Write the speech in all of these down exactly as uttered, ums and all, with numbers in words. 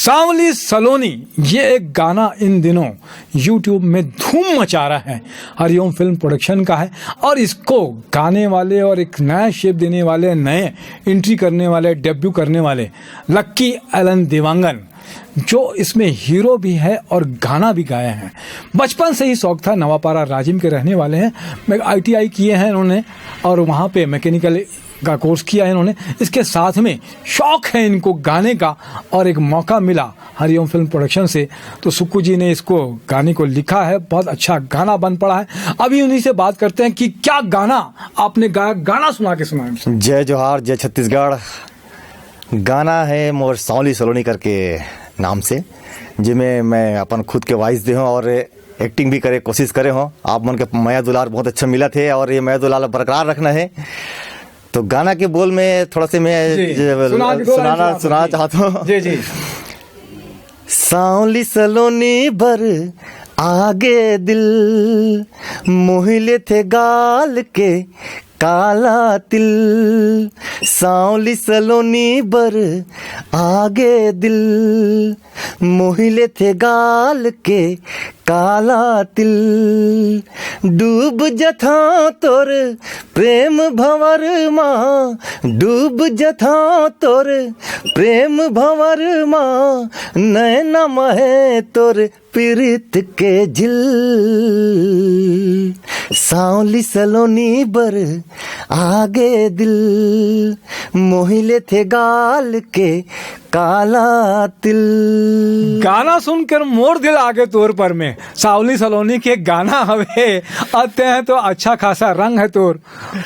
सांवली सलोनी, ये एक गाना इन दिनों YouTube में धूम मचा रहा है। हरिओम फिल्म प्रोडक्शन का है और इसको गाने वाले और एक नया शेप देने वाले, नए एंट्री करने वाले, डेब्यू करने वाले लक्की एलन देवांगन, जो इसमें हीरो भी है और गाना भी गाया है। बचपन से ही शौक था। नवापारा राजिम के रहने वाले हैं। मैं आईटीआई किए हैं इन्होंने और वहाँ पे मैकेनिकल का कोर्स किया है इन्होंने। इसके साथ में शौक है इनको गाने का और एक मौका मिला हरिओम फिल्म प्रोडक्शन से, तो सुक्कू जी ने इसको, गाने को लिखा है। बहुत अच्छा गाना बन पड़ा है। अभी उन्हीं से बात करते हैं कि क्या गाना आपने गाया, गाना सुना के सुनाएं। जय जोहार, जय छत्तीसगढ़। गाना है मोर सांवली सलोनी करके नाम से, जिमे मैं अपन खुद के वॉइस दे हूँ और एक्टिंग भी करे कोशिश करे हूँ। आप मन के मया दुलार बहुत अच्छा मिला थे और ये मया दुलार बरकरार रखना है। तो गाना के बोल में थोड़ा से मैं जी, ज-, सुना दो, सुनाना सुना सुनाना दो। चाहता हूँ। जी, जी। सांवली सलोनी बर आगे दिल, मोहिले थे गाल के काला तिल। सांवली सलोनी बर आगे दिल, मोहिले थे गाल के काला तिल। डूब जथा तोर प्रेम भंवर मा, डूब जथा तोर प्रेम भंवर मा, नैना महे तोर पीरित के झिल। सांवली सलोनी बर आगे दिल, मोहिले थे गाल के काला तिल। गाना सुनकर मोर दिल आगे तोर पर में। सांवली सलोनी के गाना हवे, अते हैं तो अच्छा खासा रंग है तोर।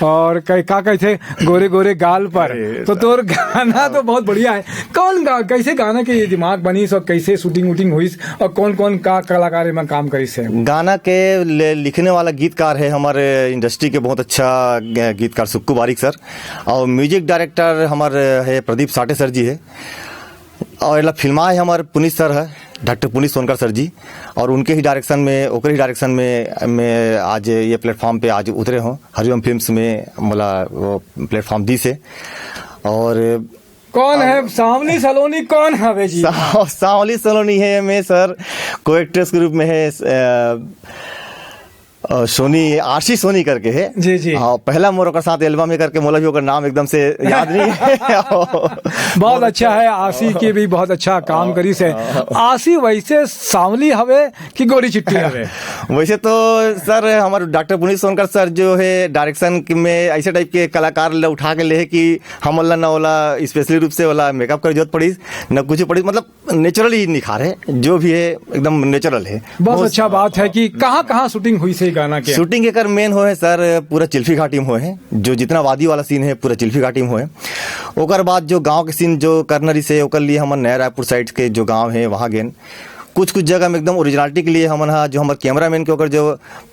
और कह-, का कहते, गोरे गोरे गाल पर। अरे तो सर। तोर गाना तो बहुत बढ़िया है। कौन गा-, कैसे गाना के ये दिमाग बनिस और कैसे शूटिंग वूटिंग हुई और कौन कौन का कलाकार में काम करिस है? गाना के ले-, लिखने वाला गीतकार है हमारे इंडस्ट्री के बहुत अच्छा ग-, गीतकार सुक्कू बारिक सर, और म्यूजिक डायरेक्टर हमारे है प्रदीप साटे सर जी है, और एला फिल्मा है हमारे पुनीत सर है, डॉक्टर पुनीत सोनकर सर जी, और उनके ही डायरेक्शन में, ओकर ही डायरेक्शन में मैं आज ये प्लेटफॉर्म पे आज उतरे हों। हरिओम फिल्म्स में मोला वो प्लेटफॉर्म दिस हे। और कौन अब है सांवली सलोनी, कौन हवे जी? सा-, सांवली सलोनी है मैं सर, को एक्ट्रेस के रूप में है, अ, अ, सोनी, आरसी सोनी करके है। जी, जी। हाँ, पहला मोर ओकर साथ एल्बम है करके मोला भी ओकर नाम एकदम से याद नहीं है। बहुत अच्छा है, आरसी के भी बहुत अच्छा काम करिस है। आरसी वैसे सांवली हवे कि गोरी चिट्टी हवे? वैसे तो सर, हमारे डॉक्टर पुनीत सोनकर सर जो है, डायरेक्शन में ऐसे टाइप के कलाकार ला उठा के ले है कि हमन ला ना ओला स्पेशली रूप से ओला मेकअप करे जरूरत पड़िस, न कुछ पड़िस, मतलब नेचुरली निखार है, जो भी है एकदम नेचुरल है। बहुत बहुत अच्छा बात है कि कहाँ-कहाँ शूटिंग हुई से गाना के? शूटिंग एकर मेन होए है सर, पूरा चिल्फी घाटी में होए है, जो जितना वादी वाला सीन है पूरा चिल्फी घाटी में होए। ओकर बाद जो गांव के सीन जो करना रहिस हे, ओकर लिए हमन नया रायपुर साइड के जो गांव है वहाँ गेन। कुछ कुछ जगह में एकदम ओरिजिनलिटी के लिए हमन हा जो हमर कैमरामैन के ओकर जो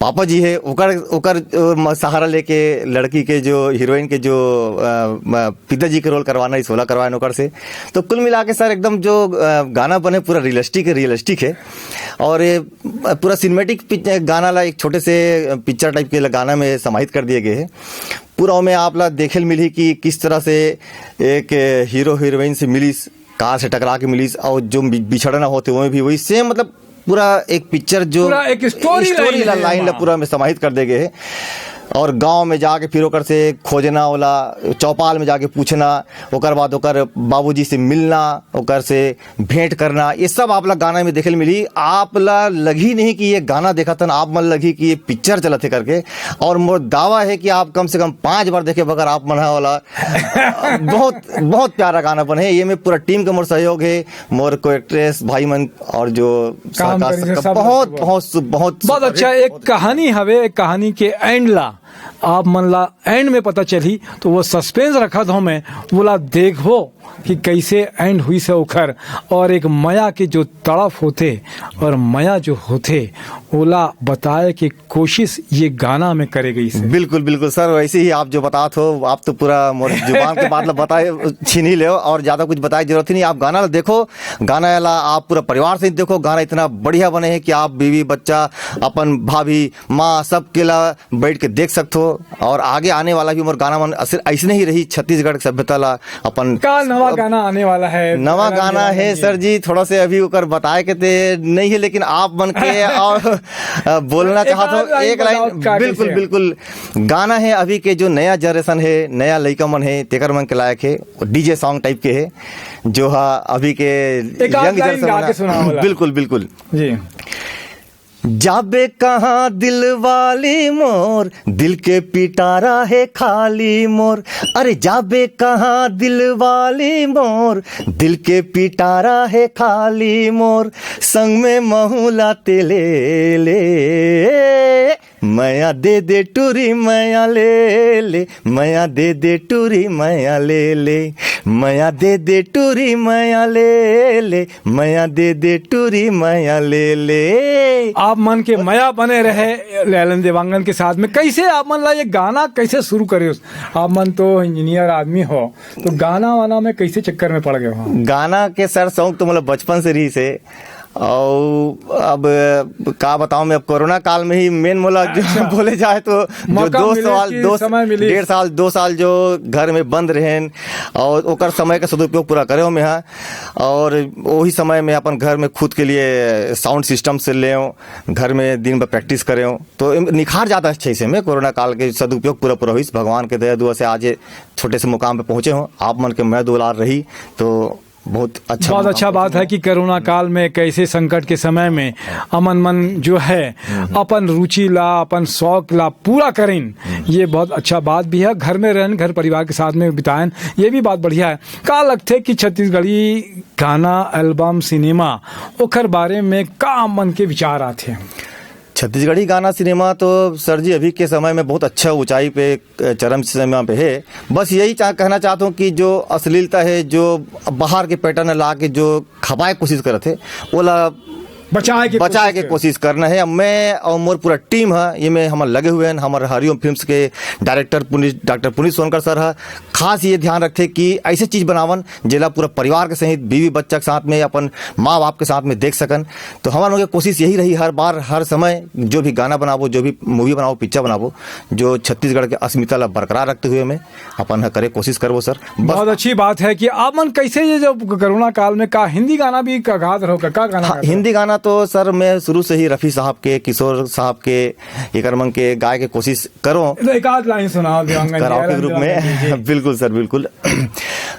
पापा जी है ओकर ओकर अ, म-, सहारा लेके लड़की के जो हीरोइन के जो अ, म-, पिताजी के रोल करवाना रहिस ओला करवाएन ओकर से। तो कुल मिला के सर एकदम जो अ, गाना बने पूरा रियलिस्टिक है, रियलिस्टिक है। और ये पूरा सिनेमैटिक पिच-, गाना ला एक छोटे से पिक्चर टाइप के गाना में समाहित कर दिए गए है। पूरा ओमे आप ला देखे ल मिलही कि किस तरह से एक हीरो हीरोइन से मिलिस, कार से टकरा के मिलिस, और जो बि-, बिछड़ना होथे ओमे भी वही सेम, मतलब पूरा एक पिक्चर जो पूरा एक स्टोरी स्टोरी लाइन ला है लाइन ला वहाँ। पूरा में समाहित कर दे गए है। और गांव में जाके फिर ओकर से खोजना, ओला चौपाल में जाके पूछना, ओकर बाद ओकर बाबूजी से मिलना, ओकर से भेंट करना, ये सब आप ला गाना में देखे ल मिली। आप ला लगही नहीं कि ये गाना देखत हन, आप मन लगही कि ये पिक्चर चलत हे करके। और मोर दावा है कि आप कम से कम पांच बार देखे बगैर आप मन हा वाला बहुत, बहुत प्यारा गाना बने है। ये में पूरा टीम का मोर सहयोग है, मोर को एक्ट्रेस भाई मन और जो काम सहकार करिस है सबका सब बहुत, लोग। बहुत सु-, बहुत बहुत सुपर अच्छा, हिट, एक बहुत कहानी हवे, एक कहानी के एंड ला आप मन ला एंड में पता चलही, तो वो सस्पेंस रखत हों मैं, वो ला देखबो कि कैसे एंड हुई से ओखर, और एक मया के जो तड़प होथे और मया जो होथे, ओला बताए के कोशिश ये गाना में करे गई से। बिल्कुल, बिल्कुल सर, वैसे ही आप जो बतात हो, आप तो पूरा मोर जुबान के बात ला बताए छीन ही ले, और ज्यादा कुछ बताए जरूरत ही नहीं। आप गाना ला देखो, गाना ला आप पूरा परिवार से देखो। गाना इतना बढ़िया बने है कि आप बीवी, बच्चा, अपन भाभी, माँ, सबके ला बैठ के देख सकते हो। और आगे आने वाला भी मोर गाना मन अस-, अइसने ही रही, छत्तीसगढ़ के सभ्यता ला अपन का नवा अब गाना आने वाला है? नवा गाना है सर जी, थोड़ा से अभी ओकर बताए के ते नहीं है, लेकिन आप मन के और, अ, बोलना एक चाहत आध हो line एक बताओ, लाइन। का बिल्कुल, कैसे है? बिल्कुल। गाना है अभी के जो नया जनरेशन है, नया लइका मन है, तेकर मन के लायक है, डीजे सॉन्ग टाइप के है, जो हा अभी के एक आध यंग line जनरेशन गा वाला। के सुनाओ वाला। बिल्कुल, बिल्कुल। जी। जाबे कहाँ दिल वाली मोर, दिल के पिटारा है खाली मोर। अरे जाबे कहाँ दिल वाली मोर, दिल के पिटारा है खाली मोर। संग में महूला ते ले ले, मया दे दे टूरी मया ले ले, मया दे दे टूरी मया ले ले, मया दे दे टूरी मया ले ले, मया दे दे टूरी मया ले ले। आप मन के मया बने रहे लैलन देवांगन के साथ में। कैसे आप मन ला ये गाना कैसे शुरू करे? आप मन तो इंजीनियर आदमी हो, तो गाना वाना में कैसे चक्कर में पड़ गए हो? गाना के सर शौक तो मतलब बचपन से रही से, और अब का बताऊं मैं, अब कोरोना काल में ही मेन मोला जो अच्छा। बोले जाए तो जो मौका दो मिले साल, कि दो, समय मिले। डेढ़ साल, दो साल जो घर में बंद रहेन और ओकर समय का सदुपयोग पूरा करे हो मैं, हाँ। और वही समय में अपन घर में खुद के लिए साउंड सिस्टम से ले, घर में दिन भर प्रैक्टिस करे हो, तो एम-, निखार जाता है अच्छे से। मैं कोरोना काल के सदुपयोग पूरा पूरा हुई, भगवान के दया दुआ से आज ये छोटे से मुकाम पे पहुंचे हो। आप मन के मैं दुलार रही तो बहुत अच्छा बहुत मौका अच्छा बात है कि कोरोना काल में, कैसे संकट के समय में अमन मन जो है अपन रुचि ला, अपन शौक ला पूरा करें, ये बहुत अच्छा बात भी है। घर में रहन, घर परिवार के साथ में बिताएं, ये भी बात बढ़िया है। का लगथे कि छत्तीसगढ़ी गाना, एल्बम, सिनेमा, ओकर बारे में का मन के विचार आथे? छत्तीसगढ़ी गाना सिनेमा तो सर जी अभी के समय में बहुत अच्छा ऊंचाई पे, चरम सीमा पे है। बस यही चाह, कहना चाहता हूँ कि जो अश्लीलता है, जो बाहर के पैटर्न ला के जो खपाए कोशिश करत है, ओला बचाए के बचाए कोशिश के कर। कोशिश करना है। मैं और मोर पूरा टीम है, ये में हम लगे हुए हैं। हमारे हरिओम फिल्म्स के director Puneet, doctor Puneet Sonkar sir है, खास ये ध्यान रखे कि ऐसे चीज बनावन जेला पूरा परिवार के सहित, बीवी बच्चा के साथ में, अपन माँ बाप के साथ में देख सकन। तो हमारे लोग के कोशिश यही रही, हर बार हर समय जो भी गाना बनाबो, जो भी मूवी बनाबो, पिक्चर बनाबो, जो छत्तीसगढ़ के अस्मिता ला बरकरार रखते हुए में अपन ह करे कोशिश करबो सर। बस बहुत अच्छी बात है कि आप मन कैसे ये जो कोरोना काल में का हिंदी गाना भी का गात रहो, का, का गाना हाँ, गात रहो? हिंदी गाना तो सर मैं शुरू से ही रफ़ी साहब के, किशोर साहब के, एकर मन के गाए के कोशिश करो। तो एक आध लाइन सुनाओ देवांगन जी, कराओके के रूप में। जी, जी। बिल्कुल सर, बिल्कुल।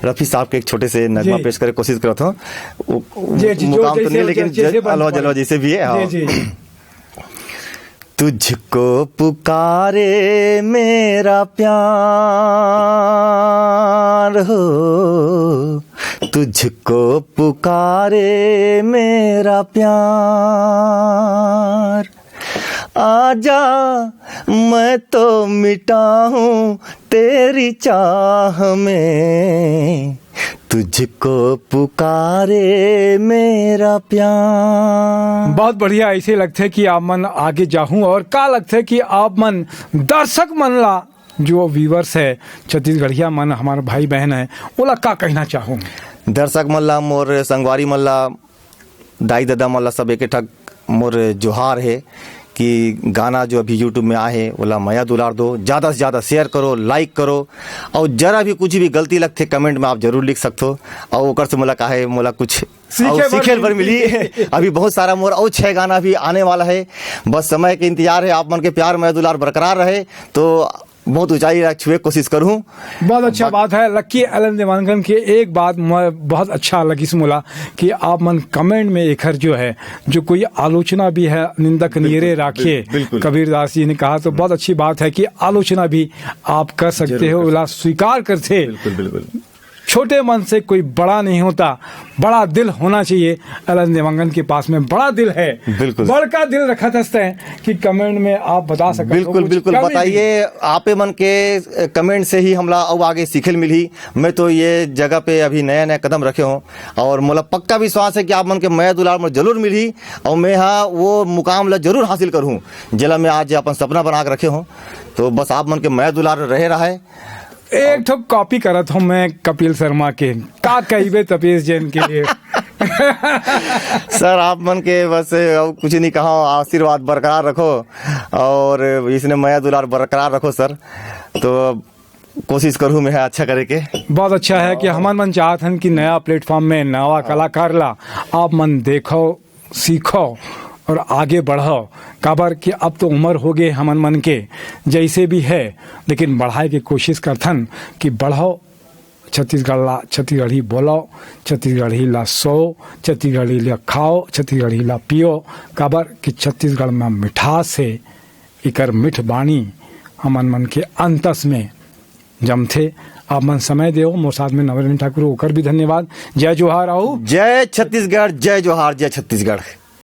रफ़ी साहब के एक छोटे से नगमा जी। पेश करे कोशिश करत हूँ। वो, वो जी, जी, जो मुकाम तो जैसे नहीं, हो, लेकिन जैसे जज-, बन अलवा पाए। जलवा जैसे भी है, हाँ। जी, जी। तुझको पुकारे मेरा प्यार हो, तुझको पुकारे मेरा प्यार। आजा, मैं तो मिटा हूँ तेरी चाह में, तुझको पुकारे मेरा प्यार। बहुत बढ़िया। ऐसे लगथे कि आप मन आगे जाहूं, और का लगथे कि आप मन दर्शक मन ला, जो व्यूअर्स है, छत्तीसगढ़िया मन, हमारे भाई बहन है, ओला का कहना चाहूं? दर्शक मन ला, मोर संगवारी मन ला, दाई ददा मन ला, सब एक ठक मोर जोहार है कि गाना जो अभी YouTube में आए है, ओला मया दुलार दो, ज़्यादा से ज़्यादा शेयर करो, लाइक करो, और जरा भी कुछ भी गलती लगथे कमेंट में आप जरूर लिख सकते हो। और ओकर से मोला का है, मोला कुछ सीखे और बर सीखे बर मिली। मिली। अभी बहुत सारा मोर और छह गाना भी आने वाला है, बस समय के इंतजार है। आप मन के प्यार, मया दुलार बरकरार रहे तो बहुत ऊंचाई छुए के कोशिश करूँ। बहुत अच्छा बात है। लक्की एलन देवांगन के एक बात म-, बहुत अच्छा लगिस मोला कि आप मन कमेंट में एखर जो है, जो कोई आलोचना भी है, निंदक बिल्कुल, नियरे राखिए, बिल्कुल। कबीरदास जी ने कहा, तो बहुत अच्छी बात है कि आलोचना भी आप कर सकते जरूर हो, कर ओला स्वीकार करथे। बिल्कुल, बिल्कुल। छोटे मन से कोई बड़ा नहीं होता, बड़ा दिल होना चाहिए। एलन देवांगन के पास में बड़ा दिल है, बिल्कुल। बड़का दिल रखत हस्ते हैं कि कमेंट में आप बता सकते हो बिल्कुल, कुछ बिल्कुल, कभी भी। बताइए। आपे मन के, अ, कमेंट से ही हमला अउ आगे सीखे ल मिलही। मैं तो ये जगह पे अभी नया, नया कदम रखे हों और मोला पक्का विश्वास है कि आप मन के मया दुलार मोला जरूर मिलही और मैं हा वो मुकाम ला जरूर हासिल करहूँ, जेला मैं आज अपन सपना बना के रखे हों। तो बस आप मन के मया दुलार रहे रहा है। एक ठो कॉपी करत हूँ मैं कपिल शर्मा के, का कहिबे तपेश जैन के लिए। सर, आप मन के बस अउ कुछ नहीं कहा, आशीर्वाद बरकरार रखो और इसने मया दुलार बरकरार रखो सर। तो कोशिश करूँ मैं अच्छा करे के। बहुत अच्छा है कि हमन मन चाहत हन कि नया प्लेटफॉर्म में नवा कलाकार ला आप मन देखो, सीखो और आगे बढ़ो, काबर कि अब तो उम्र हो गए हमन मन के, जैसे भी है, लेकिन बढ़ाए के कोशिश करथन कि बढ़ो, छत्तीसगढ़ ला छत्तीसगढ़ी बोलो, छत्तीसगढ़ी ला सो, छत्तीसगढ़ी ला खाओ, छत्तीसगढ़ी ला पियो, काबर कि छत्तीसगढ़ में मिठास है, इकर मिठ बाणी हमन मन के अंतस में जमथे। आप मन समय देव, मोर साथ में नवरंजन ठाकुर, ओकर भी धन्यवाद। जय जोहार। आओ, जय छत्तीसगढ़, जय जोहार, जय छत्तीसगढ़।